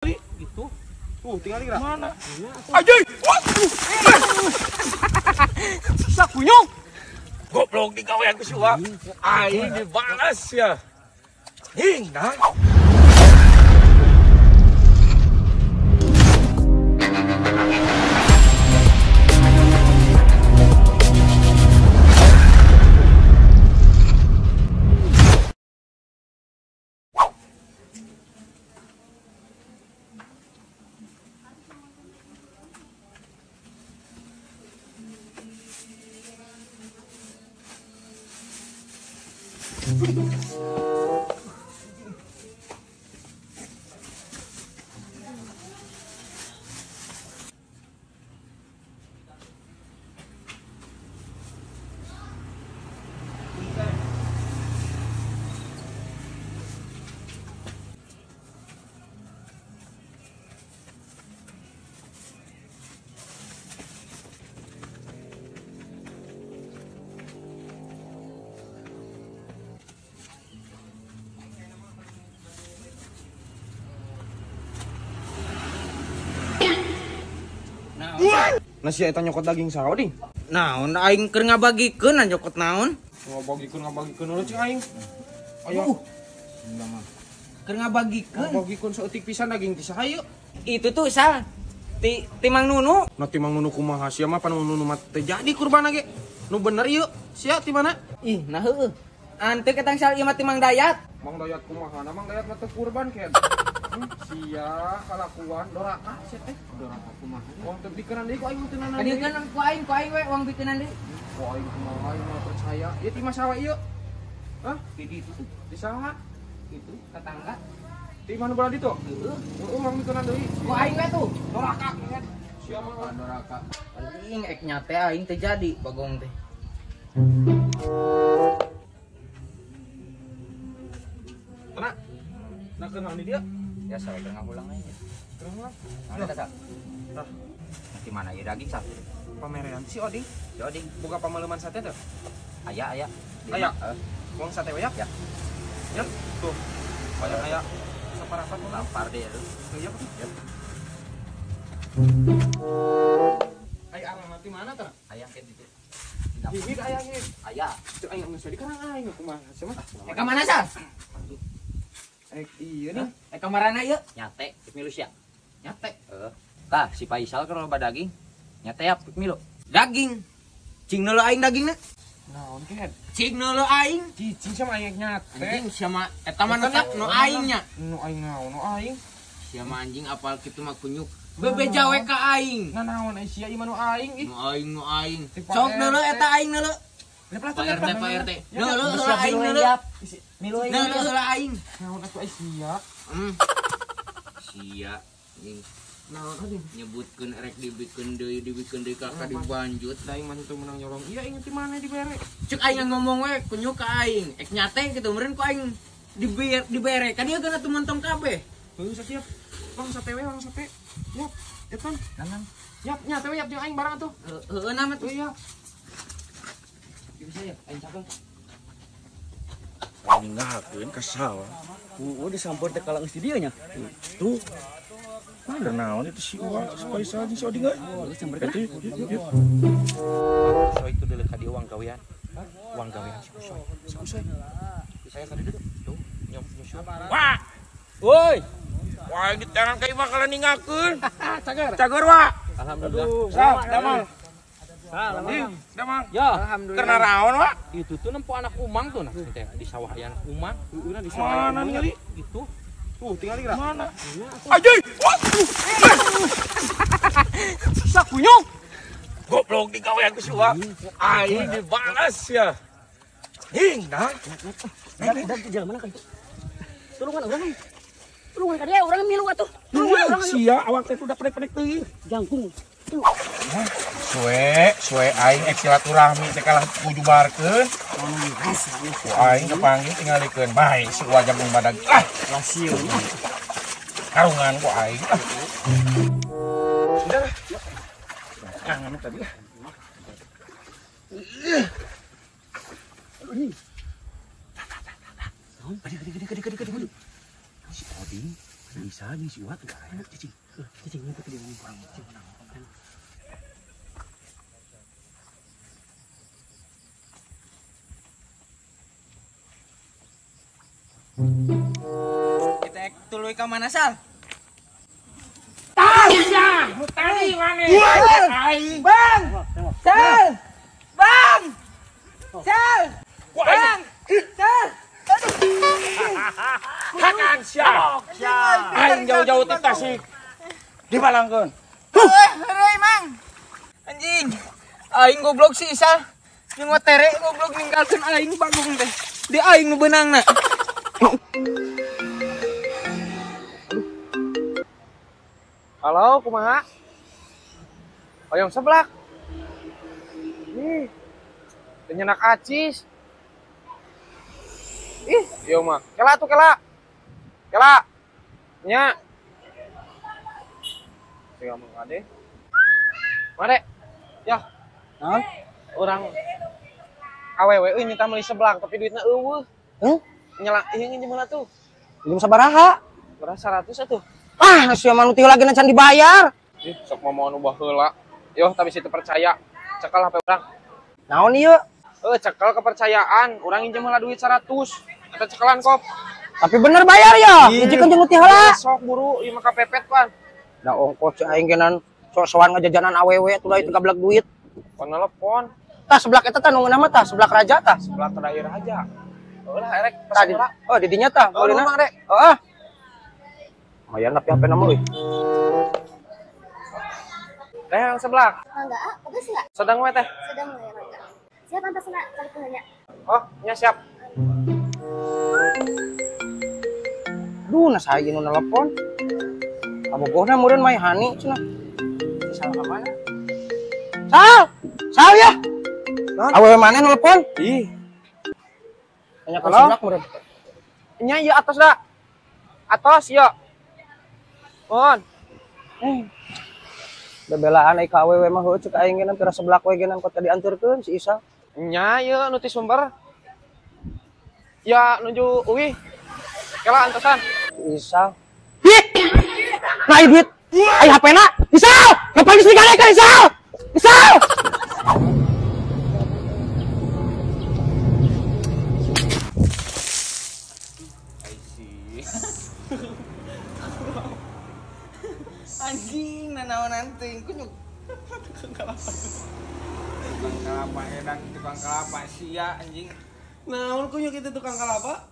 Itu. Tuh, tinggal kira. Mana? Anjing. Waduh. Sakunyung. Goblok digawean ku si Uwa. Aing dibalas ya. Hing dah. Nah sia eta nyokot daging saha ding? Naon aing keur ngabagikeun nyokot naon? Ngabagikeun heula cing aing. Ayo. Keur ngabagikeun. Ngabagikeun saeutik pisan daging ti saha ieu? Itu tuh sal. Ti Mang Nunu. Nah ti Mang Nunu kumaha sia mah pan Nunu mah teu jadi kurban ge. Nu bener ieu sia ti mana? Ih, nah heueuh. Ante ketang sal ieu mah ti Mang Dayat. Mang Dayat kumaha? Mang Dayat mah teu kurban ken. Sia kalakuan doraka sia teh. Doraka kumaha? Wong teu bikeun deui ku aing teu nanan. Kadieun ku aing we wong bikeun deui. Ku aing kumaha aing mah percaya. Ieu ti masawa ieu? Hah? Di ditu. Di saha? Itu tetangga. Ti mana belah ditu? Heeh. Heeh wong bikeun deui. Ku aing we tuh. Doraka ken. Sia mah doraka. Anjing ek nyate aing teu jadi bagong teh. Nah, nah kenal ni dia. Ya saya tengah ulang aja. Tengah ulang. Mana kata? Tah. Di mana ya daging sah? Pamerean si Oding. Si Oding. Boga pamaleman sate teh? Aya aya. Aya. Wong sate we ya? Ya. Ya. Tuh. Banyak aya. Saparapat lapar deh lu. Iya, ya. Ai arang nanti mana tah? Aya ke ditu. Hibit aya ge. Aya. Cek aing geus di karang aing kumaha sia mah. Ka mana sah? Iya nih. Kamarana ieu? Nyate, pik milu sia. Nyate. Heeh. Tah, si Faisal keur loba daging. Nyate ya pik milu. Daging. Cing neuleuh aing dagingna. Naon kehed? Cing neuleuh aing. Cicing sama aing nyate. Anjing sia mah eta mah nu aing nya. Nu aing naon nu aing? Sia mah anjing apal kitu mah kunyuk. Bebeja we ka aing. Nah naon ai sia ieu mah nu aing ih. Nu aing nu aing. Sok neuleuh eta aing neuleuh. Pak RT, Pak RT. Neuleuh heula aing neuleuh. Neuleuh heula aing. Naon atuh ai sia? Sia anjing. Naon anjing? Nyebutkeun erek dibikeun deui ka dibanjut. Da aing mah teu meunang nyolong. Iya aing ti mana dibere? Cek aing ngomong we kunyuk ka aing. Ek nyate kitu meureun ku aing dibere. Ka dieu geuna teu montong kabeh. Heuh sasiap. Bang sate we, bang sate. Yap, etan. Nanan. Yap, nyate we yap jeung aing barang atuh. Heueuh nama tuh. Iya. Bisa ya, aing capek. Ngakeun kesal. Heeh disamper teh kalang geus di dieu nya. Tuh. Mana naon itu si Uwa, si Faisal jeung si Oding euy. Samperkeun. Kusoy itu deuleuh ka dieu uang gawean. Uang gawean si Kusoy. Si Kusoy. Saya ka dieu tuh nyom nyusul. Wah. Woi. Wah, di tangan ka imah kalah ningakeun. Cager. Cager, Wak. Alhamdulillah. Sal, damang. Salam. Damang. Ya, alhamdulillah. Karena raon, Wak. Itu tuh nempo anak umang tuh nah teh di sawah aya anak umang. Heeh, di sawah. Mana ningali? Itu. Tuh, tinggal kira. Mana? Anjing. Waduh. Sakunyung. Goblok digawean ku si Uwa. Aing dibalas ya. Hing dah. Dan jalan mana kan? Tulungan urang euy. Tulungan ka dia urang milu atuh. Tulungan urang. Sia awak teh udah penek-penek teuing. Jangkung. Suwe, suwe aing ek silaturahmi teh kalah kujubarkeun. Ku aing kepanggih tingalikeun bae si Uwa jangkung badag. Ah, lasieun. Karungan ku aing. Ah. Sudah lah. Kangen tadi lah. Aduh ini. Gede. Si Oding Bisa jeung si Uwa teh aya cicing. Cicing ngumpet di dieu urang cicing. Kita tuluy ka mana Sal? Tasya, mutani mana? Bang! Sal! Bang! Sal! Bang! Sal! Hakan sia. Aing jauh-jauh ti Tasik. Dibalangkeun. Heureui Mang. Anjing. Aing goblok si Isal. Jeung tere goblok ninggalkeun aing bagong teh. Di aing nu beunangna. Halo, kumaha? Hoyong seblak. Ih. Nyenak acis. Ih, ieu mah. Kela tuh kela. Kela. Nya. Siga mah ade. Mare. Ya. Naon? Urang awewe euy minta meuli seblak tapi duitna eueuh. Heuh? Nyela ieu nginjem heula tuh. Minjem sabaraha? Berapa 100 atuh. Ah, sia mah nu lagi can dibayar. Ih, sok mau nu baheula. Yo, tapi situ percaya. Cekel HP urang. Naon ieu? Cekel kepercayaan. Urang nginjem heula duit 100. Eta cekelan kop. Tapi bener bayar ya. Hijikeun jeung nu ti heula. Sok buru ieu mah kapepet pan. Da ongkos aing genan sok-sokan ngajajanan awewe tuh da itu gablek duit. Pon telepon. Tah seblak eta tah nu ngeunah mah tah seblak raja tah. Seblak kedai raja. Heulah erek tadi. Oh, di dinya tah. Oh, Mang Rek. Heeh. Lumayan tapi HP nama euy. Teh yang seblak. Mangga, ah, pedes enggak? Sedang we teh. Sedang we mangga. Siap antasna kali nya. Oh, nya siap. Duh, nah saya nu nelpon. Abogohna meureun mai hani cenah. Salah ka mana? Sal! Sal ya. Awewe mana nelpon? Ih. Tanya ka seblak meureun. Nya ieu atos da. Atos ieu. Mohon. Bebelaan ai ka awewe mah heueuh ceuk aing geuna pira seblak we geuna kota dianturkeun si Isa. Nya ieu nu ti sumber. Ya nuju uwi. Kela antosan. Si Isa. Ih. Nah, duit. Ai HP-na. Isal! Ngapain geus digalekan Isal? Isal! Anjing, nanaonan teuing kunyuk. Tukang kelapa. Tukang kelapa edang, tukang kelapa sia anjing. Naon kunyuk itu tukang kelapa?